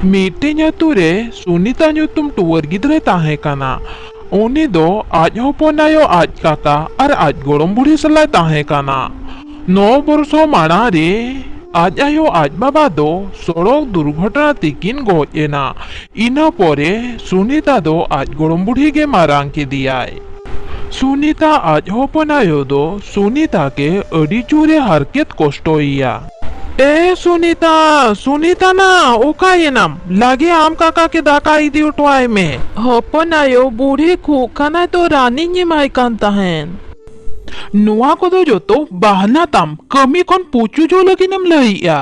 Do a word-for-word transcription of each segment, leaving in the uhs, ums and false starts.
ᱢᱤᱫᱴᱮᱱ ᱟᱹᱛᱩ ᱨᱮ ᱥᱩᱱᱤᱛᱟ ᱧᱩᱛᱩᱢ ᱴᱩᱣᱟᱹᱨ ᱜᱤᱫᱽᱨᱟᱹᱭ ᱛᱟᱦᱮᱸ ᱠᱟᱱᱟ᱾ ᱩᱱᱤ ᱫᱚ ᱟᱡ ᱦᱚᱯᱚᱱ ᱟᱭᱳ, ᱟᱡ ᱠᱟᱠᱟ ᱟᱨ ᱟᱡ ᱜᱚᱲᱚᱢ ᱵᱩᱲᱦᱤ ᱥᱟᱞᱟᱜ ᱛᱟᱦᱮᱸ ᱠᱟᱱᱟ᱾ ᱱᱚ ᱵᱚᱨᱥᱚ ᱢᱟᱲᱟᱝ ᱨᱮ ᱟᱡ ᱟᱭᱳ ᱟᱡ ᱵᱟᱵᱟ ᱫᱚ ᱥᱚᱲᱚᱠ ᱫᱩᱨᱜᱷᱚᱴᱚᱱᱟ ᱛᱮᱠᱤᱱ ᱜᱚᱡ ᱮᱱᱟ᱾ ᱤᱱᱟᱹ ᱯᱚᱨᱮ ᱥᱩᱱᱤᱛᱟ ᱫᱚ ᱟᱡ ᱜᱚᱲᱚᱢ ᱵᱩᱲᱦᱤ ᱜᱮ ᱢᱟᱨᱟᱝ ᱠᱮᱫᱮᱭᱟᱭ᱾ ᱥᱩᱱᱤᱛᱟ ᱟᱡ ᱦᱚᱯᱚᱱ ᱟᱭᱳ ᱫᱚ ᱥᱩᱱᱤᱛᱟ ᱜᱮ ᱟᱹᱰᱤ ᱡᱳᱨᱮ ᱦᱟᱨᱠᱮᱛ ᱠᱚᱥᱴᱚᱭᱮᱭᱟ᱾ ᱮ ᱥᱩᱱᱤᱛᱟ, ᱥᱩᱱᱤᱛᱟ ᱱᱟ, ᱚᱠᱟᱭᱮᱱᱟᱢ? ᱞᱟᱜᱮ ᱟᱢ ᱠᱟᱠᱟ ᱠᱮ ᱫᱟᱠᱟ ᱤᱫᱤ ᱦᱚᱴᱚ ᱟᱭ ᱢᱮ᱾ ᱦᱚᱯᱚᱱ ᱟᱭᱳ, ᱵᱩᱲᱦᱤ ᱠᱷᱩᱜ ᱠᱟᱱᱟᱭ ᱛᱚ ᱨᱟᱱᱤᱧ ᱮᱢᱟᱭ ᱠᱟᱱ ᱛᱟᱦᱮᱸᱱ᱾ ᱱᱚᱣᱟ ᱠᱚᱫᱚ ᱡᱚᱛᱚ ᱵᱟᱦᱱᱟ ᱛᱟᱢ, ᱠᱟᱹᱢᱤ ᱠᱷᱚᱱ ᱯᱩᱪᱩᱡᱚᱜ ᱞᱟᱹᱜᱤᱫ ᱮᱢ ᱞᱟᱹᱭᱮᱜᱼᱟ᱾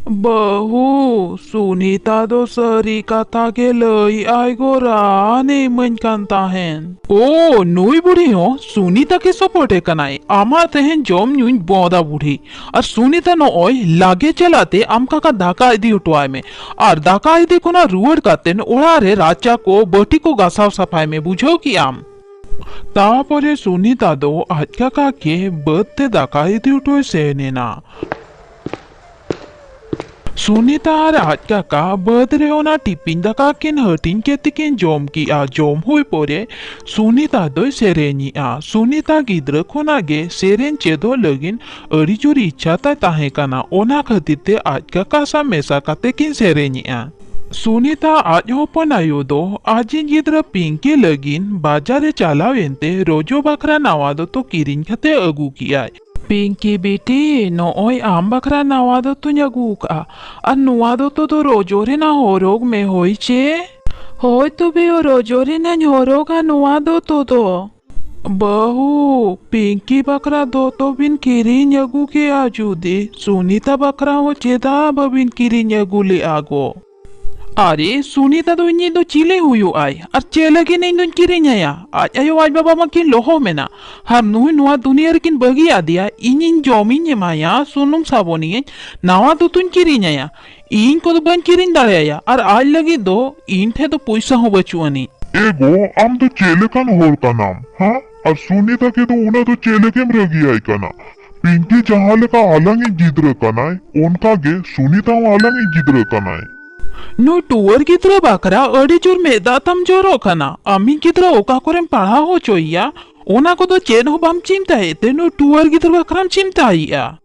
ᱵᱟᱹᱦᱩ, ᱥᱩᱱᱤᱛᱟ ᱫᱚ ᱥᱟᱹᱨᱤ ᱠᱟᱛᱷᱟ ᱜᱮ ᱞᱟᱹᱭᱮᱜᱼᱟᱭ ᱜᱚ, ᱨᱟᱱ ᱮ ᱤᱢᱟᱹᱧ ᱠᱟᱱ ᱛᱟᱦᱮᱸᱱ᱾ ᱳ, ᱱᱩᱭ ᱵᱩᱲᱦᱤ ᱦᱚᱸ ᱥᱩᱱᱤᱛᱟ ᱜᱮ ᱥᱚᱯᱚᱴᱮ ᱠᱟᱱᱟᱭ᱾ ᱟᱢᱟᱜ ᱛᱮᱦᱮᱧ ᱡᱚᱢ ᱧᱩᱧ ᱵᱚᱸᱫᱟ ᱵᱩᱲᱦᱤ᱾ ᱟᱨ ᱥᱩᱱᱤᱛᱟ ᱱᱚᱜᱼᱚᱭ ᱞᱟᱜᱮ ᱪᱟᱞᱟᱜ ᱛᱮ ᱟᱢ ᱠᱟᱠᱟ ᱫᱟᱠᱟ ᱤᱫᱤ ᱦᱚᱴᱚ ᱟᱭ ᱢᱮ᱾ ᱟᱨ ᱫᱟᱠᱟ ᱤᱫᱤ ᱠᱷᱚᱱᱟᱜ ᱨᱩᱣᱟᱹᱲ ᱠᱟᱛᱮᱱ ᱚᱲᱟᱜ ᱨᱮ ᱨᱟᱪᱟ ᱠᱚ, ᱵᱟᱹᱴᱤ ᱠᱚ ᱜᱟᱥᱟᱣ ᱥᱟᱯᱷᱟᱭ ᱢᱮ, ᱵᱩᱡᱷᱟᱹᱣ ᱠᱮᱜᱼᱟᱢ? ᱛᱟᱯᱚᱨᱮ ᱥᱩᱱᱤᱛᱟ ᱫᱚ ᱟᱡ ᱠᱟᱠᱟ ᱜᱮ ᱵᱟᱹᱫᱽ ᱛᱮ ᱫᱟᱠᱟ ᱤᱫᱤ ᱦᱚᱴᱚᱭ ᱥᱮᱱ ᱮᱱᱟ᱾ ᱥᱩᱱᱤᱛᱟ ᱟᱨ ᱟᱡ ᱠᱟᱠᱟ ᱵᱟᱹᱫᱽ ᱨᱮ ᱚᱱᱟ ᱴᱤᱯᱤᱱ ᱫᱟᱠᱟ ᱠᱤᱱ ᱦᱟᱹᱴᱤᱧ ᱠᱮᱫ ᱛᱮᱠᱤᱱ ᱡᱚᱢ ᱠᱮᱜᱼᱟ᱾ ᱡᱚᱢ ᱦᱩᱭ ᱯᱚᱨᱮ ᱥᱩᱱᱤᱛᱟ ᱫᱚᱭ ᱥᱮᱨᱮᱧᱮᱜᱼᱟ᱾ ᱥᱩᱱᱤᱛᱟ ᱜᱤᱫᱽᱨᱟᱹ ᱠᱷᱚᱱᱟᱜ ᱜᱮ ᱥᱮᱨᱮᱧ ᱪᱮᱫᱚᱜ ᱞᱟᱹᱜᱤᱫ ᱟᱹᱰᱤ ᱡᱳᱨ ᱤᱪᱪᱷᱟ ᱛᱟᱭ ᱛᱟᱦᱮᱸ ᱠᱟᱱᱟ᱾ ᱚᱱᱟ ᱠᱷᱟᱹᱛᱤᱨ ᱛᱮ ᱟᱡ ᱠᱟᱠᱟ ᱥᱟᱶ ᱢᱮᱥᱟ ᱠᱟᱛᱮ ᱠᱤᱱ ᱥᱮᱨᱮᱧᱮᱜᱼᱟ᱾ ᱥᱩᱱᱤᱛᱟ ᱟᱡ ᱦᱚᱯᱚᱱ ᱟᱭᱳ ᱫᱚ ᱟᱡᱤᱡ ᱜᱤᱫᱽᱨᱟᱹ ᱯᱤᱝᱠᱤ ᱞᱟᱹᱜᱤᱫ ᱵᱟᱡᱟᱨ ᱨᱮ ᱪᱟᱞᱟᱣ ᱮᱱᱛᱮ ᱨᱚᱡᱚ ᱵᱟᱠᱷᱨᱟ ᱱᱟᱣᱟ ᱫᱚᱛᱚ ᱠᱤᱨᱤᱧ ᱠᱟᱛᱮ ᱟᱹᱜᱩ ᱠᱮᱜᱼᱟᱭ᱾ ᱯᱤᱝᱠᱤ ᱵᱤᱴᱤ, ᱱᱚᱜᱼᱚᱭ ᱟᱢ ᱵᱟᱠᱷᱨᱟ ᱱᱟᱣᱟ ᱫᱚᱛᱚᱧ ᱟᱹᱜᱩ ᱟᱠᱟᱫᱼᱟ᱾ ᱟᱨ ᱱᱚᱣᱟ ᱫᱚᱛᱚ ᱫᱚ ᱨᱚᱡᱚ ᱨᱮᱱᱟᱜ ᱦᱚᱨᱚᱜᱽ ᱢᱮ, ᱦᱳᱭ ᱪᱮ? ᱦᱳᱭ ᱛᱚᱵᱮ, ᱨᱚᱡᱚ ᱨᱮᱱᱟᱜ ᱦᱚᱨᱚᱜᱟ ᱱᱚᱣᱟ ᱫᱚᱛᱚ ᱫᱚ᱾ ᱵᱟᱹᱦᱩ, ᱯᱤᱝᱠᱤ ᱵᱟᱠᱷᱨᱟ ᱫᱚᱛᱚ ᱵᱤᱱ ᱠᱤᱨᱤᱧ ᱟᱹᱜᱩ ᱠᱮᱜᱼᱟ ᱡᱩᱫᱤ, ᱥᱩᱱᱤᱛᱟ ᱵᱟᱠᱷᱨᱟ ᱦᱚᱸ ᱪᱮᱫᱟᱜ ᱵᱟᱹᱵᱤᱱ ᱠᱤᱨᱤᱧ ᱟᱹᱜᱩ ᱞᱮᱜᱼᱟ ᱜᱚ? ᱟᱨᱮ, ᱥᱩᱱᱤᱛᱟ ᱫᱚ ᱤᱧᱤᱡ ᱫᱚ ᱪᱤᱞᱤ ᱦᱩᱭᱩᱜ ᱟᱭ? ᱟᱨ ᱪᱮᱫ ᱞᱟᱹᱜᱤᱫ ᱤᱧ ᱫᱚᱧ ᱠᱤᱨᱤᱧ ᱟᱭᱟ? ᱟᱡ ᱟᱭᱳ ᱟᱡ ᱵᱟᱵᱟ ᱢᱟᱠᱤᱱ ᱞᱚᱦᱚᱢ ᱮᱱᱟ᱾ ᱟᱨ ᱱᱩᱭ ᱱᱚᱣᱟ ᱫᱩᱱᱤᱭᱟᱹ ᱨᱮᱠᱤᱱ ᱵᱟᱹᱜᱤ ᱟᱫᱮᱭᱟ, ᱤᱧᱤᱧ ᱡᱚᱢᱤᱧ ᱮᱢᱟᱭᱟ, ᱥᱩᱱᱩᱢ ᱥᱟᱵᱚᱱᱤᱭᱟᱹᱧ, ᱱᱟᱣᱟ ᱫᱚᱛᱚᱧ ᱠᱤᱨᱤᱧ ᱟᱭᱟ᱾ ᱤᱧ ᱠᱚᱫᱚ ᱵᱟᱹᱧ ᱠᱤᱨᱤᱧ ᱫᱟᱲᱮᱭᱟᱭᱟ, ᱟᱨ ᱟᱡ ᱞᱟᱹᱜᱤᱫ ᱫᱚ ᱤᱧ ᱴᱷᱮᱱ ᱫᱚ ᱯᱚᱭᱥᱟ ᱦᱚᱸ ᱵᱟᱹᱪᱩᱜ ᱟᱹᱱᱤᱡ᱾ ᱮ ᱜᱚ, ᱟᱢ ᱫᱚ ᱪᱮᱫ ᱞᱮᱠᱟᱱ ᱦᱚᱲ ᱠᱟᱱᱟᱢ, ᱦᱮᱸ? ᱟᱨ ᱥᱩᱱᱤᱛᱟ ᱠᱮ ᱫᱚ ᱚᱱᱟ ᱫᱚ ᱪᱮᱫ ᱞᱟᱹᱜᱤᱫ ᱮᱢ ᱨᱟᱹᱜᱤᱭᱟᱭ ᱠᱟᱱᱟ? ᱯᱤᱝᱠᱤ ᱡᱟᱦᱟᱸ ᱞᱮᱠᱟ ᱟᱞᱟᱝᱤᱡ ᱜᱤᱫᱽᱨᱟᱹ ᱠᱟᱱᱟᱭ, ᱚᱱᱠᱟ ᱜᱮ ᱥᱩᱱᱤᱛᱟ ᱦᱚᱸ ᱟᱞᱟᱝᱤᱡ ᱜᱤᱫᱽᱨᱟᱹ ᱠᱟᱱᱟᱭ᱾ ᱱᱩᱭ ᱴᱩᱣᱟᱹᱨ ᱜᱤᱫᱽᱨᱟᱹ ᱵᱟᱠᱷᱨᱟ ᱟᱹᱰᱤ ᱡᱳᱨ ᱢᱮᱫ ᱫᱟᱜ ᱛᱟᱢ ᱡᱚᱨᱚᱜ ᱠᱟᱱᱟ᱾ ᱟᱢᱤᱡ ᱜᱤᱫᱽᱨᱟᱹ ᱚᱠᱟ ᱠᱚᱨᱮᱢ ᱯᱟᱲᱦᱟᱣ ᱦᱚᱪᱚᱭᱮᱭᱟ, ᱚᱱᱟ ᱠᱚᱫᱚ ᱪᱮᱫ ᱦᱚᱸ ᱵᱟᱢ ᱪᱤᱱᱛᱟᱹᱭᱮᱫ ᱛᱮ ᱱᱩᱭ ᱴᱩᱣᱟᱹᱨ ᱜᱤᱫᱽᱨᱟᱹ ᱵᱟᱠᱷᱨᱟᱢ ᱪᱤᱱᱛᱟᱹᱭᱮᱫᱼᱟ?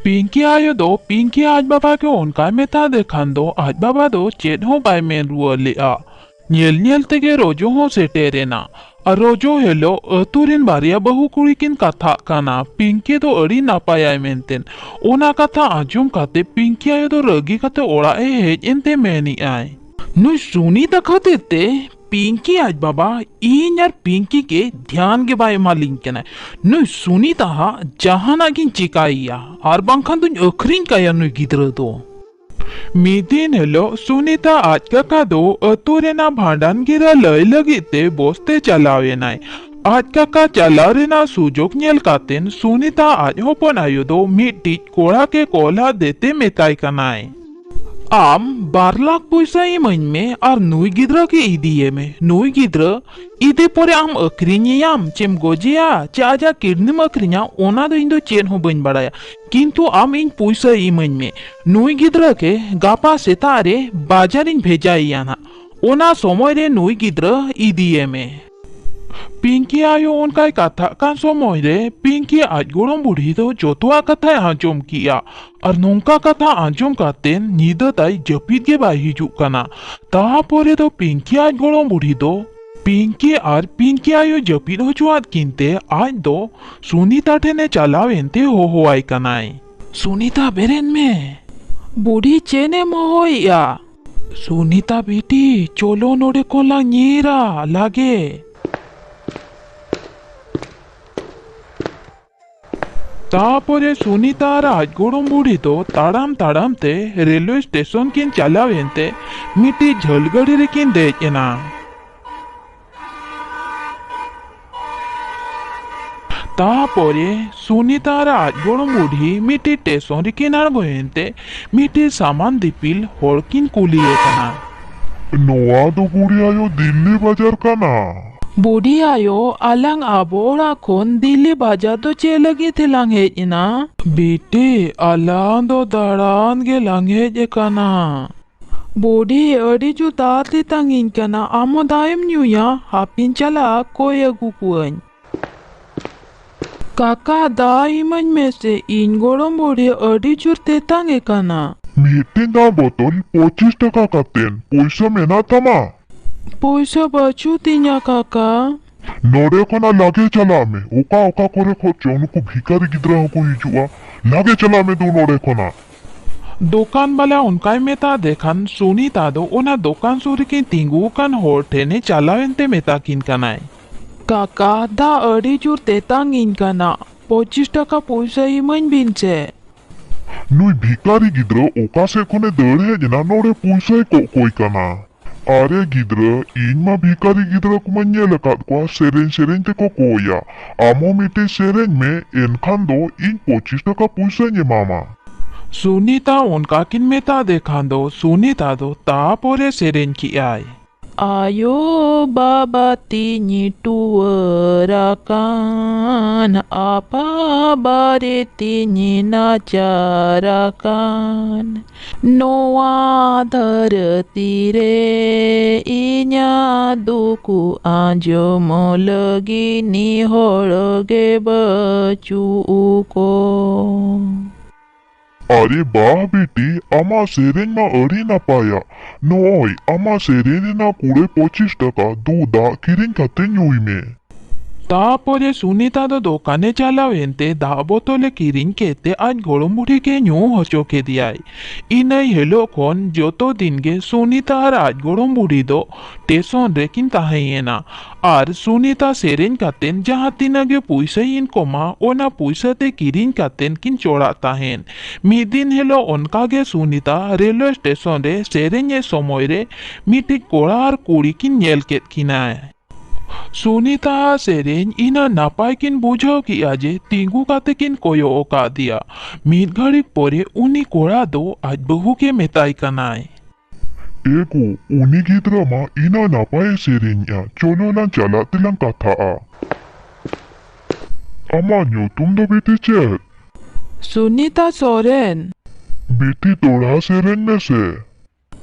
ᱯᱤᱝᱠᱤ ᱟᱭᱳ ᱫᱚ ᱯᱤᱝᱠᱤ ᱟᱡ ᱵᱟᱵᱟ ᱜᱮ ᱚᱱᱠᱟᱭ ᱢᱮᱛᱟ ᱫᱮ ᱠᱷᱟᱱ ᱫᱚ ᱟᱡ ᱵᱟᱵᱟ ᱫᱚ ᱪᱮᱫ ᱦᱚᱸ ᱵᱟᱭ ᱢᱮᱱ ᱨᱩᱣᱟᱹᱲ ᱞᱮᱫᱼᱟ᱾ ᱧᱮᱞ ᱧᱮᱞ ᱛᱮᱜᱮ ᱨᱚᱡᱚ ᱦᱚᱸ ᱥᱮᱴᱮᱨ ᱮᱱᱟ᱾ ᱟᱨ ᱨᱚᱡᱚ ᱦᱤᱞᱳᱜ ᱟᱹᱛᱩ ᱨᱮᱱ ᱵᱟᱨᱭᱟ ᱵᱟᱹᱦᱩ ᱠᱩᱲᱤ ᱠᱤᱱ ᱠᱟᱛᱷᱟᱜ ᱠᱟᱱᱟ, ᱯᱤᱝᱠᱤ ᱫᱚ ᱟᱹᱰᱤ ᱱᱟᱯᱟᱭᱟᱭ ᱢᱮᱱᱛᱮ᱾ ᱚᱱᱟ ᱠᱟᱛᱷᱟ ᱟᱸᱡᱚᱢ ᱠᱟᱛᱮ ᱯᱤᱝᱠᱤ ᱟᱭᱳ ᱫᱚ ᱨᱟᱹᱜᱤ ᱠᱟᱛᱮ ᱚᱲᱟᱜ ᱮ ᱦᱮᱡ ᱮᱱᱛᱮ ᱢᱮᱱᱮᱜᱼᱟᱭ, ᱱᱩᱭ ᱥᱩᱱᱤᱛᱟ ᱠᱷᱟᱹᱛᱤᱨ ᱛᱮ ᱯᱤᱝᱠᱤ ᱟᱡ ᱵᱟᱵᱟ ᱤᱧ ᱟᱨ ᱯᱤᱝᱠᱤ ᱜᱮ ᱫᱷᱮᱭᱟᱱ ᱜᱮ ᱵᱟᱭ ᱮᱢᱟᱞᱤᱧ ᱠᱟᱱᱟ᱾ ᱱᱩᱭ ᱥᱩᱱᱤᱛᱟ ᱦᱟᱜ ᱡᱟᱦᱟᱱᱟᱜ ᱜᱤᱧ ᱪᱤᱠᱟᱭᱮᱭᱟ, ᱟᱨ ᱵᱟᱝᱠᱷᱟᱱ ᱫᱩᱧ ᱟᱹᱠᱷᱨᱤᱧ ᱠᱟᱭᱟ ᱱᱩᱭ ᱜᱤᱫᱽᱨᱟᱹ ᱫᱚ᱾ ᱢᱤᱫ ᱫᱤᱱ ᱦᱤᱞᱳᱜ ᱥᱩᱱᱤᱛᱟ ᱟᱡ ᱠᱟᱠᱟ ᱫᱚ ᱟᱹᱛᱩ ᱨᱮᱱᱟᱜ ᱵᱷᱟᱸᱰᱟᱱ ᱜᱤᱨᱟᱹ ᱞᱟᱹᱭ ᱞᱟᱹᱜᱤᱫ ᱛᱮ ᱵᱚᱥᱛᱮ ᱪᱟᱞᱟᱣ ᱮᱱᱟᱭ᱾ ᱟᱡ ᱠᱟᱠᱟ ᱪᱟᱞᱟᱣ ᱨᱮᱱᱟᱜ ᱥᱩᱡᱳᱜ ᱧᱮᱞ ᱠᱟᱛᱮᱱ ᱥᱩᱱᱤᱛᱟ ᱟᱡ ᱦᱚᱯᱚᱱ ᱟᱭᱳ ᱫᱚ ᱢᱤᱫᱴᱤᱡ ᱠᱚᱲᱟ ᱜᱮ ᱠᱚᱞ ᱟᱫᱮ ᱛᱮ ᱢᱮᱛᱟᱭ ᱠᱟᱱᱟᱭ, ᱟᱢ ᱵᱟᱨ ᱞᱟᱠᱷ ᱯᱩᱭᱥᱟᱹ ᱤᱢᱟᱹᱧ ᱢᱮ ᱟᱨ ᱱᱩᱭ ᱜᱤᱫᱽᱨᱟᱹ ᱜᱮ ᱤᱫᱤᱭᱮ ᱢᱮ᱾ ᱱᱩᱭ ᱜᱤᱫᱽᱨᱟᱹ ᱤᱫᱤ ᱯᱚᱨᱮ ᱟᱢ ᱟᱹᱠᱷᱨᱤᱧᱮᱭᱟᱢ ᱪᱮᱢ ᱜᱚᱡᱮᱭᱟ ᱪᱮ ᱟᱡᱟᱜ ᱠᱤᱰᱱᱤᱢ ᱟᱹᱠᱷᱨᱤᱧᱟ, ᱚᱱᱟ ᱫᱚ ᱤᱧ ᱫᱚ ᱪᱮᱫ ᱦᱚᱸ ᱵᱟᱹᱧ ᱵᱟᱲᱟᱭᱟ, ᱠᱤᱱᱛᱩ ᱟᱢ ᱤᱧ ᱯᱩᱭᱥᱟᱹ ᱤᱢᱟᱹᱧ ᱢᱮ᱾ ᱱᱩᱭ ᱜᱤᱫᱽᱨᱟᱹ ᱜᱮ ᱜᱟᱯᱟ ᱥᱮᱛᱟᱜ ᱨᱮ ᱵᱟᱡᱟᱨᱤᱧ ᱵᱷᱮᱡᱟᱭᱮᱭᱟ ᱱᱟᱜ, ᱚᱱᱟ ᱥᱚᱢᱚᱭ ᱨᱮ ᱱᱩᱭ ᱜᱤᱫᱽᱨᱟᱹ ᱤᱫᱤᱭᱮ ᱢᱮ᱾ ᱯᱤᱝᱠᱤ ᱟᱭᱳ ᱚᱱᱠᱟᱭ ᱠᱟᱛᱷᱟᱜ ᱠᱟᱱ ᱥᱚᱢᱚᱭ ᱨᱮ ᱯᱤᱝᱠᱤ ᱟᱡ ᱜᱚᱲᱚᱢ ᱵᱩᱰᱷᱤ ᱫᱚ ᱡᱚᱛᱚᱣᱟᱜ ᱠᱟᱛᱷᱟᱭ ᱟᱸᱡᱚᱢ ᱠᱮᱜᱼᱟ᱾ ᱟᱨ ᱱᱚᱝᱠᱟ ᱠᱟᱛᱷᱟ ᱟᱸᱡᱚᱢ ᱠᱟᱛᱮ ᱧᱤᱫᱟᱹ ᱛᱟᱭ ᱡᱟᱹᱯᱤᱫ ᱜᱮ ᱵᱟᱭ ᱦᱤᱡᱩᱜ ᱠᱟᱱᱟ᱾ ᱛᱟᱯᱚᱨᱮ ᱫᱚ ᱯᱤᱝᱠᱤ ᱟᱡ ᱜᱚᱲᱚᱢ ᱵᱩᱰᱷᱤ ᱫᱚ ᱯᱤᱝᱠᱤ ᱟᱨ ᱯᱤᱝᱠᱤ ᱟᱭᱳ ᱡᱟᱹᱯᱤᱫ ᱦᱚᱪᱚᱣᱟᱫ ᱠᱤᱱ ᱛᱮ ᱟᱡ ᱫᱚ ᱥᱩᱱᱤᱛᱟ ᱴᱷᱮᱱᱮ ᱪᱟᱞᱟᱣ ᱮᱱᱛᱮ ᱦᱚᱦᱚᱣᱟᱭ ᱠᱟᱱᱟᱭ, ᱥᱩᱱᱤᱛᱟ, ᱵᱮᱨᱮᱫ ᱢᱮ᱾ ᱵᱩᱰᱷᱤ, ᱪᱮᱫ ᱮᱢ ᱦᱚᱦᱚᱭᱮᱜᱼᱟ? ᱥᱩᱱᱤᱛᱟ ᱵᱤᱴᱤ, ᱪᱚᱞᱚ ᱱᱚᱰᱮ ᱠᱷᱚᱱ ᱞᱟᱝ ᱧᱤᱨᱟ ᱞᱟᱜᱮ᱾ ᱛᱟᱯᱚᱨᱮ ᱥᱩᱱᱤᱛᱟ ᱟᱨ ᱟᱡ ᱜᱚᱲᱚᱢ ᱵᱩᱰᱷᱤ ᱫᱚ ᱛᱟᱲᱟᱢ ᱛᱟᱲᱟᱢ ᱛᱮ ᱨᱮᱞᱣᱮ ᱥᱴᱮᱥᱚᱱ ᱠᱤᱱ ᱪᱟᱞᱟᱣ ᱮᱱᱛᱮ ᱢᱤᱫᱴᱤᱡ ᱡᱷᱟᱹᱞ ᱜᱟᱹᱰᱤ ᱨᱮᱠᱤᱱ ᱫᱮᱡ ᱮᱱᱟ᱾ ᱛᱟᱯᱚᱨᱮ ᱥᱩᱱᱤᱛᱟ ᱟᱨ ᱟᱡ ᱜᱚᱲᱚᱢ ᱵᱩᱰᱷᱤ ᱢᱤᱫᱴᱤᱡ ᱥᱴᱮᱥᱚᱱ ᱨᱮᱠᱤᱱ ᱟᱬᱜᱚᱭᱮᱱᱛᱮ ᱢᱤᱫᱴᱤᱡ ᱥᱟᱢᱟᱱ ᱫᱤᱯᱤᱞ ᱦᱚᱲ ᱠᱤᱱ ᱠᱩᱞᱤᱭᱮ ᱠᱟᱱᱟ, ᱱᱚᱣᱟ ᱫᱚ ᱵᱩᱰᱷᱤ ᱟᱭᱳ ᱫᱤᱞᱞᱤ ᱵᱟᱡᱟᱨ ᱠᱟᱱᱟ? ᱵᱩᱰᱷᱤ ᱟᱭᱳ, ᱟᱞᱟᱝ ᱟᱵᱚ ᱚᱲᱟᱜ ᱠᱷᱚᱱ ᱫᱤᱞᱞᱤ ᱵᱟᱡᱟᱨ ᱫᱚ ᱪᱮᱫ ᱞᱟᱹᱜᱤᱫ ᱛᱮᱞᱟᱝ ᱦᱮᱡ ᱮᱱᱟ? ᱵᱤᱴᱤ, ᱟᱞᱟᱝ ᱫᱚ ᱫᱟᱬᱟᱱ ᱜᱮᱞᱟᱝ ᱦᱮᱡ ᱟᱠᱟᱱᱟ᱾ ᱵᱩᱰᱷᱤ, ᱟᱹᱰᱤ ᱡᱳᱨ ᱫᱟᱜ ᱛᱮᱛᱟᱝᱤᱧ ᱠᱟᱱᱟ, ᱟᱢ ᱦᱚᱸ ᱫᱟᱜ ᱮᱢ ᱧᱩᱭᱟ? ᱦᱟᱯᱮᱧ ᱪᱟᱞᱟᱜᱼᱟ, ᱠᱚᱭ ᱟᱹᱜᱩ ᱠᱚᱣᱟᱹᱧ᱾ ᱠᱟᱠᱟ, ᱫᱟᱜ ᱤᱢᱟᱹᱧ ᱢᱮᱥᱮ, ᱤᱧ ᱜᱚᱲᱚᱢ ᱵᱩᱰᱷᱤ ᱟᱹᱰᱤ ᱡᱳᱨ ᱛᱮᱛᱟᱝ ᱮ ᱠᱟᱱᱟ᱾ ᱢᱤᱫᱴᱮᱱ ᱫᱟᱜ ᱵᱳᱛᱚᱞ ᱯᱚᱸᱪᱤᱥ ᱴᱟᱠᱟ ᱠᱟᱛᱮᱱ, ᱯᱚᱭᱥᱟ ᱢᱮᱱᱟᱜ ᱛᱟᱢᱟ? ᱯᱚᱭᱥᱟ ᱵᱟᱹᱪᱩᱜ ᱛᱤᱧᱟ ᱠᱟᱠᱟ᱾ ᱱᱚᱰᱮ ᱠᱷᱚᱱᱟᱜ ᱞᱟᱜᱮ ᱪᱟᱞᱟᱜ ᱢᱮ, ᱚᱠᱟ ᱚᱠᱟ ᱠᱚᱨᱮ ᱠᱷᱚᱱ ᱪᱚᱝ ᱱᱩᱠᱩ ᱵᱷᱤᱠᱟᱨᱤ ᱜᱤᱫᱽᱨᱟᱹ ᱦᱚᱸᱠᱚ ᱦᱤᱡᱩᱜᱼᱟ᱾ ᱞᱟᱜᱮ ᱪᱟᱞᱟᱜ ᱢᱮ ᱫᱩ ᱱᱚᱰᱮ ᱠᱷᱚᱱᱟᱜ᱾ ᱫᱚᱠᱟᱱ ᱵᱟᱞᱟ ᱚᱱᱠᱟᱭ ᱢᱮᱛᱟ ᱫᱮ ᱠᱷᱟᱱ, ᱥᱩᱱᱤᱛᱟ ᱫᱚ ᱚᱱᱟ ᱫᱚᱠᱟᱱ ᱥᱩᱨ ᱨᱮᱠᱤᱱ ᱛᱤᱸᱜᱩ ᱟᱠᱟᱱ ᱦᱚᱲ ᱴᱷᱮᱱᱮ ᱪᱟᱞᱟᱣ ᱮᱱᱛᱮ ᱢᱮᱛᱟ ᱠᱤᱱ ᱠᱟᱱᱟᱭ, ᱠᱟᱠᱟ, ᱫᱟᱜ ᱟᱹᱰᱤ ᱡᱳᱨ ᱛᱮᱛᱟᱝ ᱤᱧ ᱠᱟᱱᱟ, ᱯᱚᱸᱪᱤᱥ ᱴᱟᱠᱟ ᱯᱚᱭᱥᱟ ᱤᱢᱟᱹᱧ ᱵᱤᱱ ᱥᱮ᱾ ᱱᱩᱭ ᱵᱷᱤᱠᱟᱨᱤ ᱜᱤᱫᱽᱨᱟᱹ ᱚᱠᱟ ᱥᱮᱫ ᱠᱷᱚᱱᱮ ᱫᱟᱹᱲ ᱦᱮᱡ ᱮᱱᱟ, ᱱᱚᱰᱮ ᱯᱚᱭᱥᱟᱭ ᱠᱚᱭ ᱠᱟᱱᱟ᱾ ᱟᱨᱮ ᱜᱤᱫᱽᱨᱟᱹ, ᱤᱧ ᱢᱟ ᱵᱷᱤᱠᱟᱨᱤ ᱜᱤᱫᱽᱨᱟᱹ ᱠᱚᱢᱟᱧ ᱧᱮᱞ ᱟᱠᱟᱫ ᱠᱚᱣᱟ, ᱥᱮᱨᱮᱧ ᱥᱮᱨᱮᱧ ᱛᱮᱠᱚ ᱠᱚᱭᱟ᱾ ᱟᱢ ᱦᱚᱸ ᱢᱤᱫᱴᱤᱡ ᱥᱮᱨᱮᱧ ᱢᱮ, ᱮᱱᱠᱷᱟᱱ ᱫᱚ ᱤᱧ ᱯᱚᱸᱪᱤᱥ ᱴᱟᱠᱟ ᱯᱚᱭᱥᱟᱧ ᱮᱢᱟᱢᱟ᱾ ᱥᱩᱱᱤᱛᱟ ᱚᱱᱠᱟ ᱠᱤᱱ ᱢᱮᱛᱟ ᱫᱮ ᱠᱷᱟᱱ ᱫᱚ ᱥᱩᱱᱤᱛᱟ ᱫᱚ ᱛᱟᱯᱚᱨᱮ ᱥᱮᱨᱮᱧ ᱠᱮᱜᱼᱟᱭ᱾ ᱟᱭᱳ ᱵᱟᱵᱟ ᱛᱤᱧ ᱴᱩᱣᱟᱹᱨ ᱟᱠᱟᱱ, ᱟᱯᱟ ᱵᱟᱨᱮ ᱛᱤᱧ ᱱᱟᱪᱟᱨ ᱟᱠᱟᱱ, ᱱᱚᱣᱟ ᱫᱷᱟᱹᱨᱛᱤ ᱨᱮ ᱤᱧᱟᱜ ᱫᱩᱠ ᱟᱸᱡᱚᱢ ᱞᱟᱹᱜᱤᱫ ᱱᱤᱦᱚᱲ ᱜᱮ ᱵᱟᱹᱪᱩᱜ ᱠᱚ᱾ ᱟᱨᱮ ᱵᱟᱦ ᱵᱤᱴᱤ, ᱟᱢᱟᱜ ᱥᱮᱨᱮᱧ ᱢᱟ ᱟᱹᱰᱤ ᱱᱟᱯᱟᱭᱟ᱾ ᱱᱚᱜᱼᱚᱭ ᱟᱢᱟᱜ ᱥᱮᱨᱮᱧ ᱨᱮᱱᱟᱜ ᱠᱩᱲᱟᱹᱭ ᱯᱚᱸᱪᱤᱥ ᱴᱟᱠᱟ, ᱫᱩ ᱫᱟᱜ ᱠᱤᱨᱤᱧ ᱠᱟᱛᱮ ᱧᱩᱭ ᱢᱮ᱾ ᱛᱟᱯᱚᱨᱮ ᱥᱩᱱᱤᱛᱟ ᱫᱚ ᱫᱚᱠᱟᱱᱮ ᱪᱟᱞᱟᱣ ᱮᱱᱛᱮ ᱫᱟᱜ ᱵᱚᱛᱚᱞᱮ ᱠᱤᱨᱤᱧ ᱠᱮᱫ ᱛᱮ ᱟᱡ ᱜᱚᱲᱚᱢ ᱵᱩᱰᱷᱤ ᱜᱮ ᱧᱩ ᱦᱚᱪᱚ ᱠᱮᱫᱮᱭᱟᱭ᱾ ᱤᱱᱟᱹ ᱦᱤᱞᱳᱜ ᱠᱷᱚᱱ ᱡᱚᱛᱚ ᱫᱤᱱ ᱜᱮ ᱥᱩᱱᱤᱛᱟ ᱟᱨ ᱟᱡ ᱜᱚᱲᱚᱢ ᱵᱩᱰᱷᱤ ᱫᱚ ᱴᱮᱥᱚᱱ ᱨᱮᱠᱤᱱ ᱛᱟᱦᱮᱸᱭᱮᱱᱟ᱾ ᱟᱨ ᱥᱩᱱᱤᱛᱟ ᱥᱮᱨᱮᱧ ᱠᱟᱛᱮᱱ ᱡᱟᱦᱟᱸ ᱛᱤᱱᱟᱹᱜ ᱜᱮ ᱯᱩᱭᱥᱟᱹᱭ ᱤᱱᱠᱚᱢᱟ, ᱚᱱᱟ ᱯᱩᱭᱥᱟᱹ ᱛᱮ ᱠᱤᱨᱤᱧ ᱠᱟᱛᱮᱱ ᱠᱤᱱ ᱪᱚᱲᱟᱜ ᱛᱟᱦᱮᱸᱱ᱾ ᱢᱤᱫ ᱫᱤᱱ ᱦᱤᱞᱳᱜ ᱚᱱᱠᱟ ᱜᱮ ᱥᱩᱱᱤᱛᱟ ᱨᱮᱞᱣᱮ ᱥᱴᱮᱥᱚᱱ ᱨᱮ ᱥᱮᱨᱮᱧ ᱮ ᱥᱚᱢᱚᱭ ᱨᱮ ᱢᱤᱫᱴᱤᱡ ᱠᱚᱲᱟ ᱟᱨ ᱠᱩᱲᱤ ᱠᱤᱱ ᱧᱮᱞ ᱠᱮᱫ ᱠᱤᱱᱟ᱾ ᱥᱩᱱᱤᱛᱟ ᱟᱜ ᱥᱮᱨᱮᱧ ᱤᱱᱟᱹ ᱱᱟᱯᱟᱭ ᱠᱤᱱ ᱵᱩᱡᱷᱟᱹᱣ ᱠᱮᱜᱼᱟ ᱡᱮ ᱛᱤᱸᱜᱩ ᱠᱟᱛᱮ ᱠᱤᱱ ᱠᱚᱭᱚᱜ ᱟᱠᱟᱫ ᱫᱮᱭᱟ᱾ ᱢᱤᱫ ᱜᱷᱟᱹᱲᱤᱠ ᱯᱚᱨᱮ ᱩᱱᱤ ᱠᱚᱲᱟ ᱫᱚ ᱟᱡ ᱵᱟᱹᱦᱩ ᱜᱮ ᱢᱮᱛᱟᱭ ᱠᱟᱱᱟᱭ᱾ ᱮ ᱜᱳ, ᱩᱱᱤ ᱜᱤᱫᱽᱨᱟᱹ ᱢᱟ ᱤᱱᱟᱹ ᱱᱟᱯᱟᱭᱮ ᱥᱮᱨᱮᱧᱮᱜᱼᱟ, ᱪᱚᱞᱚ ᱞᱟᱝ ᱪᱟᱞᱟᱜ ᱛᱮᱞᱟᱝ ᱠᱟᱛᱷᱟᱜᱼᱟ᱾ ᱟᱢᱟᱜ ᱧᱩᱛᱩᱢ ᱫᱚ ᱵᱤᱴᱤ ᱪᱮᱫ? ᱥᱩᱱᱤᱛᱟ ᱥᱚᱨᱮᱱ᱾ ᱵᱤᱴᱤ, ᱛᱷᱚᱲᱟ ᱥᱮᱨᱮᱧ ᱢᱮᱥᱮ᱾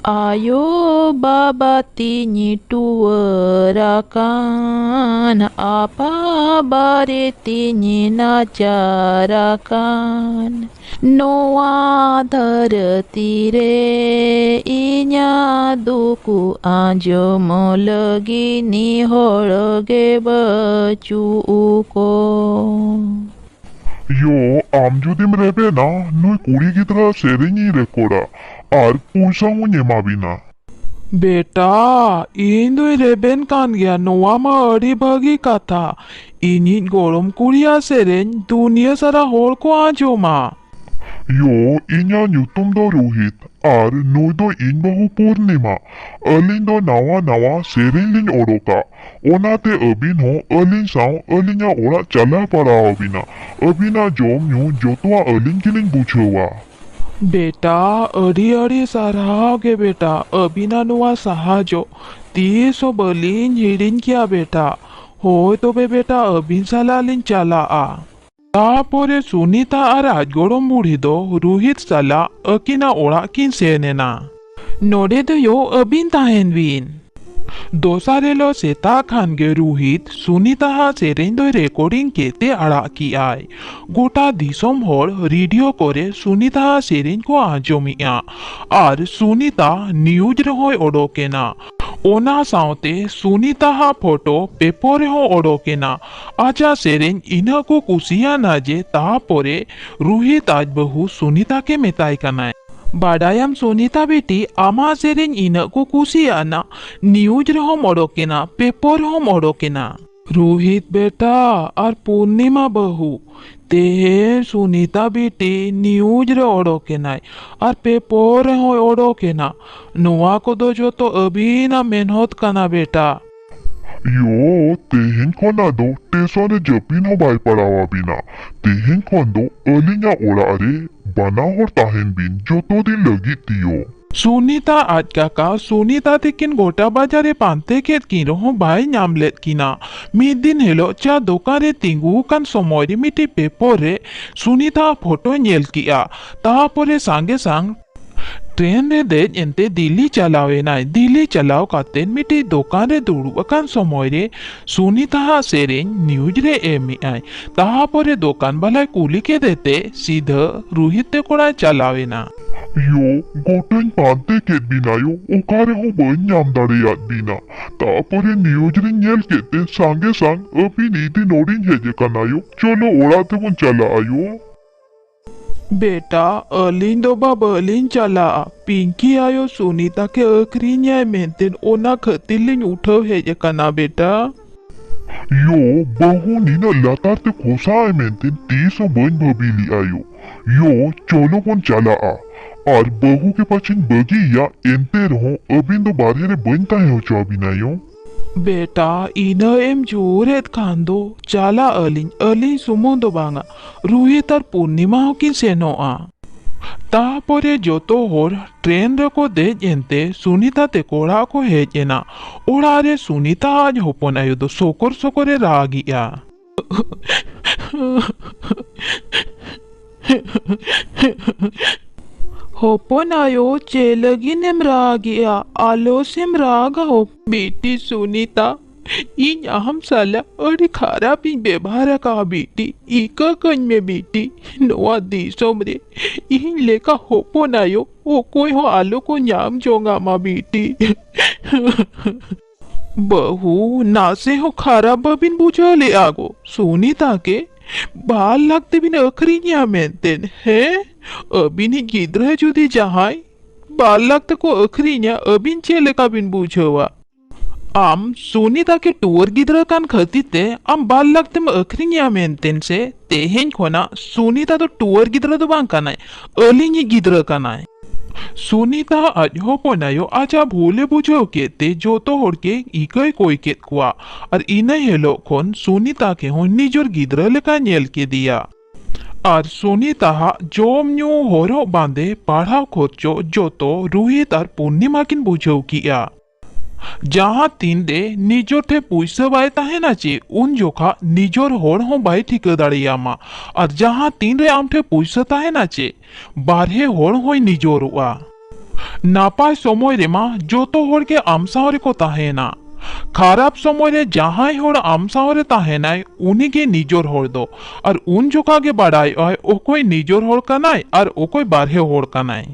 ᱟᱭᱳ ᱵᱟᱵᱟ ᱛᱤᱧ ᱴᱩᱣᱟᱹᱨ ᱟᱠᱟᱱ, ᱟᱯᱟ ᱵᱟᱨᱮ ᱛᱤᱧ ᱱᱟᱪᱟᱨ ᱟᱠᱟᱱ᱾ ᱱᱚᱣᱟ ᱫᱷᱟᱹᱨᱛᱤ ᱨᱮ ᱤᱧᱟᱜ ᱫᱩᱠ ᱟᱸᱡᱚᱢ ᱞᱟᱹᱜᱤᱫ ᱱᱤ ᱦᱚᱲ ᱜᱮ ᱵᱟᱹᱪᱩᱜ ᱠᱚ᱾ ᱭᱳ, ᱟᱢ ᱡᱩᱫᱤᱢ ᱨᱮᱵᱮᱱᱟ, ᱱᱩᱭ ᱠᱩᱲᱤ ᱜᱤᱫᱽᱨᱟᱹ ᱥᱮᱨᱮᱧ ᱤᱧ ᱨᱮᱠᱚᱨᱰᱟ ᱟᱨ ᱯᱚᱭᱥᱟ ᱦᱚᱸᱧ ᱮᱢᱟ ᱵᱤᱱᱟ᱾ ᱵᱮᱴᱟ, ᱤᱧ ᱫᱩᱧ ᱨᱮᱵᱮᱱ ᱠᱟᱱ ᱜᱮᱭᱟ, ᱱᱚᱣᱟ ᱢᱟ ᱟᱹᱰᱤ ᱵᱷᱟᱹᱜᱤ ᱠᱟᱛᱷᱟ᱾ ᱤᱧᱤᱡ ᱜᱚᱲᱚᱢ ᱠᱩᱲᱤᱭᱟᱜ ᱥᱮᱨᱮᱧ ᱫᱩᱱᱤᱭᱟᱹ ᱥᱟᱨᱟ ᱦᱚᱲ ᱠᱚ ᱟᱸᱡᱚᱢᱟ᱾ ᱭᱳ, ᱤᱧᱟᱜ ᱧᱩᱛᱩᱢ ᱫᱚ ᱨᱳᱦᱤᱛ ᱟᱨ ᱱᱩᱭ ᱫᱚ ᱤᱧ ᱵᱟᱹᱦᱩ ᱯᱩᱨᱱᱤᱢᱟ᱾ ᱟᱹᱞᱤᱧ ᱫᱚ ᱱᱟᱣᱟ ᱱᱟᱣᱟ ᱥᱮᱨᱮᱧ ᱞᱤᱧ ᱚᱰᱚᱠᱟ, ᱚᱱᱟᱛᱮ ᱟᱹᱵᱤᱱ ᱦᱚᱸ ᱟᱹᱞᱤᱧ ᱥᱟᱶ ᱟᱹᱞᱤᱧᱟᱜ ᱚᱲᱟᱜ ᱪᱟᱞᱟᱣ ᱯᱟᱲᱟᱣ ᱟᱹᱵᱤᱱᱟ᱾ ᱟᱹᱵᱤᱱᱟᱜ ᱡᱚᱢ ᱧᱩ ᱡᱚᱛᱚᱣᱟᱜ ᱟᱹᱞᱤᱧ ᱜᱮᱞᱤᱧ ᱵᱩᱡᱷᱟᱹᱣᱟ᱾ ᱵᱮᱴᱟ, ᱟᱹᱰᱤ ᱟᱹᱰᱤ ᱥᱟᱨᱦᱟᱣ ᱜᱮ ᱵᱮᱴᱟ, ᱟᱹᱵᱤᱱᱟᱜ ᱱᱚᱣᱟ ᱥᱟᱦᱟᱡᱚ ᱛᱤᱥ ᱦᱚᱸ ᱵᱟᱹᱞᱤᱧ ᱦᱤᱲᱤᱧ ᱠᱮᱭᱟ ᱵᱮᱴᱟ᱾ ᱦᱳᱭ ᱛᱚᱵᱮ ᱵᱮᱴᱟ, ᱟᱹᱵᱤᱱ ᱥᱟᱞᱟᱜ ᱞᱤᱧ ᱪᱟᱞᱟᱜᱼᱟ᱾ ᱛᱟᱯᱚᱨᱮ ᱥᱩᱱᱤᱛᱟ ᱟᱨ ᱟᱡ ᱜᱚᱲᱚᱢ ᱵᱩᱲᱦᱤ ᱫᱚ ᱨᱳᱦᱤᱛ ᱥᱟᱞᱟᱜ ᱟᱹᱠᱤᱱᱟᱜ ᱚᱲᱟᱜ ᱠᱤᱱ ᱥᱮᱱ ᱮᱱᱟ᱾ ᱱᱚᱰᱮ ᱫᱚ ᱭᱳ ᱟᱹᱵᱤᱱ ᱛᱟᱦᱮᱱ ᱵᱤᱱ᱾ ᱫᱚᱥᱟᱨ ᱦᱤᱞᱳᱜ ᱥᱮᱛᱟᱜ ᱠᱷᱟᱱ ᱜᱮ ᱨᱳᱦᱤᱛ ᱥᱩᱱᱤᱛᱟ ᱦᱟᱜ ᱥᱮᱨᱮᱧ ᱫᱚᱭ ᱨᱮᱠᱚᱨᱰᱤᱝ ᱠᱮᱫ ᱛᱮ ᱟᱲᱟᱜ ᱠᱮᱜᱼᱟᱭ᱾ ᱜᱚᱴᱟ ᱫᱤᱥᱚᱢ ᱦᱚᱲ ᱨᱮᱰᱤᱭᱳ ᱠᱚᱨᱮ ᱥᱩᱱᱤᱛᱟ ᱦᱟᱜ ᱥᱮᱨᱮᱧ ᱠᱚ ᱟᱸᱡᱚᱢᱮᱜᱼᱟ᱾ ᱟᱨ ᱥᱩᱱᱤᱛᱟ ᱱᱤᱭᱩᱡᱽ ᱨᱮᱦᱚᱸᱭ ᱚᱰᱚᱠ ᱮᱱᱟ᱾ ᱚᱱᱟ ᱥᱟᱶᱛᱮ ᱥᱩᱱᱤᱛᱟ ᱦᱟᱜ ᱯᱷᱳᱴᱳ ᱯᱮᱯᱚᱨ ᱨᱮᱦᱚᱸ ᱚᱰᱚᱠ ᱮᱱᱟ᱾ ᱟᱡᱟᱜ ᱥᱮᱨᱮᱧ ᱤᱱᱟᱹᱜ ᱠᱚ ᱠᱩᱥᱤᱭᱟᱱᱟ ᱡᱮ ᱛᱟᱯᱚᱨᱮ ᱨᱳᱦᱤᱛ ᱟᱡ ᱵᱟᱹᱦᱩ ᱥᱩᱱᱤᱛᱟ ᱜᱮ ᱢᱮᱛᱟᱭ ᱠᱟᱱᱟᱭ, ᱵᱟᱰᱟᱭᱟᱢ ᱥᱩᱱᱤᱛᱟ ᱵᱤᱴᱤ, ᱟᱢᱟᱜ ᱥᱮᱨᱮᱧ ᱤᱱᱟᱹᱜ ᱠᱚ ᱠᱩᱥᱤᱭᱟᱱᱟ, ᱱᱤᱭᱩᱡᱽ ᱨᱮᱦᱚᱸᱢ ᱚᱰᱚᱠ ᱮᱱᱟ, ᱯᱮᱯᱚᱨ ᱨᱮᱦᱚᱸᱢ ᱚᱰᱚᱠ ᱮᱱᱟ᱾ ᱨᱳᱦᱤᱛ ᱵᱮᱴᱟ ᱟᱨ ᱯᱩᱨᱱᱤᱢᱟ ᱵᱟᱹᱦᱩ, ᱛᱮᱦᱮᱧ ᱥᱩᱱᱤᱛᱟ ᱵᱤᱴᱤ ᱱᱤᱭᱩᱡᱽ ᱨᱮ ᱚᱰᱚᱠ ᱮᱱᱟᱭ ᱟᱨ ᱯᱮᱯᱚᱨ ᱨᱮᱦᱚᱸᱭ ᱚᱰᱚᱠ ᱮᱱᱟ᱾ ᱱᱚᱣᱟ ᱠᱚᱫᱚ ᱡᱚᱛᱚ ᱟᱹᱵᱤᱱᱟᱜ ᱢᱮᱦᱱᱚᱛ ᱠᱟᱱᱟ ᱵᱮᱴᱟ᱾ ᱭᱳ, ᱛᱮᱦᱮᱧ ᱠᱷᱚᱱᱟᱜ ᱫᱚ ᱴᱮᱥᱚᱱ ᱨᱮ ᱡᱟᱹᱯᱤᱫ ᱦᱚᱸ ᱵᱟᱭ ᱯᱟᱲᱟᱣ ᱟᱵᱤᱱᱟ᱾ ᱛᱮᱦᱮᱧ ᱠᱷᱚᱱ ᱫᱚ ᱟᱹᱞᱤᱧᱟᱜ ᱚᱲᱟᱜ ᱨᱮ ᱵᱟᱱᱟ ᱦᱚᱲ ᱛᱟᱦᱮᱱ ᱵᱤᱱ ᱡᱚᱛᱚ ᱫᱤᱱ ᱞᱟᱹᱜᱤᱫ ᱛᱮᱭᱳ᱾ ᱥᱩᱱᱤᱛᱟ ᱟᱡ ᱠᱟᱠᱟ ᱥᱩᱱᱤᱛᱟ ᱛᱤᱠᱤᱱ ᱜᱚᱴᱟ ᱵᱟᱡᱟᱨ ᱮ ᱯᱟᱱᱛᱮ ᱠᱮᱫ ᱠᱤᱱ ᱨᱮᱦᱚᱸ ᱵᱟᱭ ᱧᱟᱢ ᱞᱮᱫ ᱠᱤᱱᱟ᱾ ᱢᱤᱫ ᱫᱤᱱ ᱦᱤᱞᱳᱜ ᱪᱟ ᱫᱚᱠᱟᱱ ᱨᱮ ᱛᱤᱸᱜᱩ ᱟᱠᱟᱱ ᱥᱚᱢᱚᱭ ᱨᱮ ᱢᱤᱫᱴᱤᱡ ᱯᱮᱯᱚᱨ ᱨᱮ ᱥᱩᱱᱤᱛᱟ ᱯᱷᱳᱴᱳᱭ ᱧᱮᱞ ᱠᱮᱜᱼᱟ᱾ ᱛᱟᱯᱚᱨᱮ ᱥᱟᱸᱜᱮ ᱥᱟᱝ ᱴᱨᱮᱱ ᱨᱮ ᱫᱮᱡ ᱮᱱᱛᱮ ᱫᱤᱞᱞᱤ ᱪᱟᱞᱟᱣ ᱮᱱᱟᱭ᱾ ᱫᱤᱞᱞᱤ ᱪᱟᱞᱟᱣ ᱠᱟᱛᱮ ᱢᱤᱫᱴᱤᱡ ᱫᱚᱠᱟᱱ ᱨᱮ ᱫᱩᱲᱩᱵ ᱟᱠᱟᱱ ᱥᱚᱢᱚᱭ ᱨᱮ ᱥᱩᱱᱤᱛᱟ ᱦᱟᱜ ᱥᱮᱨᱮᱧ ᱱᱤᱭᱩᱡᱽ ᱨᱮ ᱮᱢᱮᱜᱼᱟᱭ᱾ ᱛᱟᱦᱟᱯᱚᱨᱮ ᱫᱚᱠᱟᱱ ᱵᱟᱞᱟᱭ ᱠᱩᱞᱤ ᱠᱮᱫᱮ ᱛᱮ ᱥᱤᱫᱷᱟᱹ ᱨᱩᱦᱤᱛ ᱛᱮ ᱠᱚᱲᱟᱭ ᱪᱟᱞᱟᱣ ᱮᱱᱟ᱾ ᱭᱳ, ᱜᱚᱴᱟᱧ ᱯᱟᱱᱛᱮ ᱠᱮᱫ ᱵᱤᱱᱟ ᱭᱳ, ᱚᱠᱟ ᱨᱮᱦᱚᱸ ᱵᱟᱹᱧ ᱧᱟᱢ ᱫᱟᱲᱮᱭᱟᱫ ᱵᱤᱱᱟ᱾ ᱛᱟᱯᱚᱨᱮ ᱱᱤᱭᱩᱡᱽ ᱨᱤᱧ ᱧᱮᱞ ᱠᱮᱫ ᱛᱮ ᱥᱟᱸᱜᱮ ᱥᱟᱝ ᱟᱹᱵᱤᱱ ᱤᱫᱤ ᱱᱚᱰᱮᱧ ᱦᱮᱡ ᱟᱠᱟᱱᱟ ᱭᱳ᱾ ᱪᱚᱞᱚ ᱚᱲᱟᱜ ᱛᱮᱵᱚᱱ ᱪᱟᱞᱟᱜᱼᱟ ᱭᱳ᱾ ᱵᱮᱴᱟ, ᱟᱹᱞᱤᱧ ᱫᱚ ᱵᱟ ᱵᱟᱹᱞᱤᱧ ᱪᱟᱞᱟᱜᱼᱟ᱾ ᱯᱤᱝᱠᱤ ᱟᱭᱳ ᱥᱩᱱᱤᱛᱟ ᱠᱮ ᱟᱹᱠᱷᱨᱤᱧᱟᱭ ᱢᱮᱱᱛᱮ ᱚᱱᱟ ᱠᱷᱟᱹᱛᱤᱨ ᱞᱤᱧ ᱩᱴᱷᱟᱹᱣ ᱦᱮᱡ ᱟᱠᱟᱱᱟ ᱵᱮᱴᱟ᱾ ᱭᱳ, ᱵᱟᱹᱦᱩ ᱱᱤᱱᱟᱹᱜ ᱞᱟᱛᱟᱨ ᱛᱮ ᱠᱷᱚᱥᱟᱜᱼᱟᱭ ᱢᱮᱱᱛᱮ ᱛᱤᱥ ᱦᱚᱸ ᱵᱟᱹᱧ ᱵᱷᱟᱹᱵᱤ ᱞᱮᱜᱼᱟ ᱭᱳ᱾ ᱭᱳ, ᱪᱚᱞᱚ ᱵᱚᱱ ᱪᱟᱞᱟᱜᱼᱟ᱾ ᱟᱨ ᱵᱟᱹᱦᱩ ᱜᱮ ᱯᱟᱪᱷᱮᱧ ᱵᱟᱹᱜᱤᱭᱮᱭᱟ, ᱮᱱᱛᱮ ᱨᱮᱦᱚᱸ ᱟᱹᱵᱤᱱ ᱫᱚ ᱵᱟᱨᱦᱮ ᱨᱮ ᱵᱟᱹᱧ ᱛᱟᱦᱮᱸ ᱦᱚᱪᱚ ᱟᱹᱵᱤᱱᱟ ᱭᱳ᱾ ᱵᱮᱴᱟ, ᱤᱱᱟᱹ ᱮᱢ ᱡᱳᱨᱮᱫ ᱠᱷᱟᱱ ᱫᱚ ᱪᱟᱞᱟᱜ ᱟᱹᱞᱤᱧ, ᱟᱹᱞᱤᱧ ᱥᱩᱢᱩᱝ ᱫᱚ ᱵᱟᱝᱟ, ᱨᱩᱦᱤᱛ ᱟᱨ ᱯᱩᱨᱱᱤᱢᱟ ᱦᱚᱸᱠᱤᱱ ᱥᱮᱱᱚᱜᱼᱟ᱾ ᱛᱟᱯᱚᱨᱮ ᱡᱚᱛᱚ ᱦᱚᱲ ᱴᱨᱮᱱ ᱨᱮᱠᱚ ᱫᱮᱡ ᱮᱱᱛᱮ ᱥᱩᱱᱤᱛᱟ ᱛᱮᱠᱚ ᱚᱲᱟᱜ ᱠᱚ ᱦᱮᱡ ᱮᱱᱟ᱾ ᱚᱲᱟᱜ ᱨᱮ ᱥᱩᱱᱤᱛᱟ ᱟᱡ ᱦᱚᱯᱚᱱ ᱟᱭᱳ ᱫᱚ ᱥᱚᱠᱚᱨ ᱥᱚᱠᱚᱨᱮ ᱨᱟᱜᱮᱜᱼᱟ᱾ ᱦᱚᱯᱚᱱ ᱟᱭᱳ, ᱪᱮᱫ ᱞᱟᱹᱜᱤᱫ ᱮᱢ ᱨᱟᱜᱮᱜᱼᱟ? ᱟᱞᱚᱥᱮᱢ ᱨᱟᱜᱟ ᱦᱚᱯ-, ᱵᱤᱴᱤ ᱥᱩᱱᱤᱛᱟ, ᱤᱧ ᱟᱢ ᱥᱟᱞᱟᱜ ᱟᱹᱰᱤ ᱠᱷᱟᱨᱟᱯ ᱤᱧ ᱵᱮᱵᱚᱦᱟᱨ ᱟᱠᱟᱫᱼᱟ ᱵᱤᱴᱤ᱾ ᱤᱠᱟᱹ ᱠᱟᱹᱧ ᱢᱮ ᱵᱤᱴᱤ᱾ ᱱᱚᱣᱟ ᱫᱤᱥᱚᱢ ᱨᱮ ᱤᱧ ᱞᱮᱠᱟ ᱦᱚᱯᱚᱱ ᱟᱭᱳ ᱚᱠᱚᱭ ᱦᱚᱸ ᱟᱞᱚ ᱠᱚ ᱧᱟᱢ ᱡᱚᱝᱟᱜ ᱢᱟ ᱵᱤᱴᱤ᱾ ᱵᱟᱹᱦᱩ, ᱱᱟᱥᱮ ᱦᱚᱸ ᱠᱷᱟᱨᱟᱯ ᱵᱟᱹᱵᱤᱱ ᱵᱩᱡᱷᱟᱹᱣ ᱞᱮᱜᱼᱟ ᱜᱚ᱾ ᱥᱩᱱᱤᱛᱟ ᱜᱮ ᱵᱟᱨ ᱞᱟᱠᱷ ᱛᱮᱵᱤᱱ ᱟᱹᱠᱷᱨᱤᱧᱮᱭᱟ ᱢᱮᱱᱛᱮ, ᱦᱮᱸ? ᱟᱹᱵᱤᱱᱤᱡ ᱜᱤᱫᱽᱨᱟᱹ ᱡᱩᱫᱤ ᱡᱟᱦᱟᱸᱭ ᱵᱟᱨ ᱞᱟᱠᱷ ᱛᱮᱠᱚ ᱟᱹᱠᱷᱨᱤᱧᱟ, ᱟᱹᱵᱤᱱ ᱪᱮᱫ ᱞᱮᱠᱟ ᱵᱤᱱ ᱵᱩᱡᱷᱟᱹᱣᱟ? ᱟᱢ ᱥᱩᱱᱤᱛᱟ ᱜᱮ ᱴᱩᱣᱟᱹᱨ ᱜᱤᱫᱽᱨᱟᱹ ᱠᱟᱱ ᱠᱷᱟᱹᱛᱤᱨ ᱛᱮ ᱟᱢ ᱵᱟᱨ ᱞᱟᱠᱷ ᱛᱮᱢ ᱟᱹᱠᱷᱨᱤᱧᱮᱭᱟ ᱢᱮᱱᱛᱮ ᱥᱮ? ᱛᱮᱦᱮᱧ ᱠᱷᱚᱱᱟᱜ ᱥᱩᱱᱤᱛᱟ ᱫᱚ ᱴᱩᱣᱟᱹᱨ ᱜᱤᱫᱽᱨᱟᱹ ᱫᱚ ᱵᱟᱝ ᱠᱟᱱᱟᱭ, ᱟᱹᱞᱤᱧᱤᱡ ᱜᱤᱫᱽᱨᱟᱹ ᱠᱟᱱᱟᱭ᱾ ᱥᱩᱱᱤᱛᱟ ᱟᱡ ᱦᱚᱯᱚᱱ ᱟᱭᱳ ᱟᱡᱟᱜ ᱵᱷᱩᱞᱮ ᱵᱩᱡᱷᱟᱹᱣ ᱠᱮᱫ ᱛᱮ ᱡᱚᱛᱚ ᱦᱚᱲ ᱜᱮ ᱤᱠᱟᱹᱭ ᱠᱚᱭ ᱠᱮᱫ ᱠᱚᱣᱟ᱾ ᱟᱨ ᱤᱱᱟᱹ ᱦᱤᱞᱳᱜ ᱠᱷᱚᱱ ᱥᱩᱱᱤᱛᱟ ᱠᱮ ᱦᱚᱸ ᱱᱤᱡᱚᱨ ᱜᱤᱫᱽᱨᱟᱹ ᱞᱮᱠᱟ ᱧᱮᱞ ᱠᱮᱫᱮᱭᱟ᱾ ᱟᱨ ᱥᱩᱱᱤᱛᱟ ᱦᱟᱜ ᱡᱚᱢ ᱧᱩ, ᱦᱚᱨᱚᱜ ᱵᱟᱸᱫᱮ, ᱯᱟᱲᱦᱟᱣ ᱠᱷᱚᱨᱪᱚ ᱡᱚᱛᱚ ᱨᱳᱦᱤᱛ ᱟᱨ ᱯᱩᱨᱱᱤᱢᱟ ᱠᱤᱱ ᱵᱩᱡᱷᱟᱹᱣ ᱠᱮᱜᱼᱟ᱾ ᱡᱟᱦᱟᱸ ᱛᱤᱱᱨᱮ ᱱᱤᱡᱚᱨ ᱴᱷᱮᱱ ᱯᱩᱭᱥᱟᱹ ᱵᱟᱭ ᱛᱟᱦᱮᱱᱟ ᱪᱮ, ᱩᱱ ᱡᱚᱠᱷᱟ ᱱᱤᱡᱚᱨ ᱦᱚᱲ ᱦᱚᱸ ᱵᱟᱭ ᱴᱷᱤᱠᱟᱹ ᱫᱟᱲᱮᱭᱟᱢᱟ᱾ ᱟᱨ ᱡᱟᱦᱟᱸ ᱛᱤᱱᱨᱮ ᱟᱢ ᱴᱷᱮᱱ ᱯᱩᱭᱥᱟᱹ ᱛᱟᱦᱮᱱᱟ ᱪᱮ, ᱵᱟᱨᱦᱮ ᱦᱚᱲ ᱦᱚᱸᱭ ᱱᱤᱡᱚᱨᱚᱜᱼᱟ᱾ ᱱᱟᱯᱟᱭ ᱥᱚᱢᱚᱭ ᱨᱮᱢᱟ ᱡᱚᱛᱚ ᱦᱚᱲ ᱜᱮ ᱟᱢ ᱥᱟᱶ ᱨᱮᱠᱚ ᱛᱟᱦᱮᱱᱟ᱾ ᱠᱷᱟᱨᱟᱯ ᱥᱚᱢᱚᱭ ᱨᱮ ᱡᱟᱦᱟᱸᱭ ᱦᱚᱲ ᱟᱢ ᱥᱟᱶ ᱨᱮ ᱛᱟᱦᱮᱱᱟᱭ, ᱩᱱᱤ ᱜᱮ ᱱᱤᱡᱚᱨ ᱦᱚᱲ ᱫᱚ᱾ ᱟᱨ ᱩᱱ ᱡᱚᱠᱷᱟ ᱜᱮ ᱵᱟᱲᱟᱭᱚᱜᱼᱟᱭ ᱚᱠᱚᱭ ᱱᱤᱡᱚᱨ ᱦᱚᱲ ᱠᱟᱱᱟᱭ ᱟᱨ ᱚᱠᱚᱭ ᱵᱟᱨᱦᱮ ᱦᱚᱲ ᱠᱟᱱᱟᱭ᱾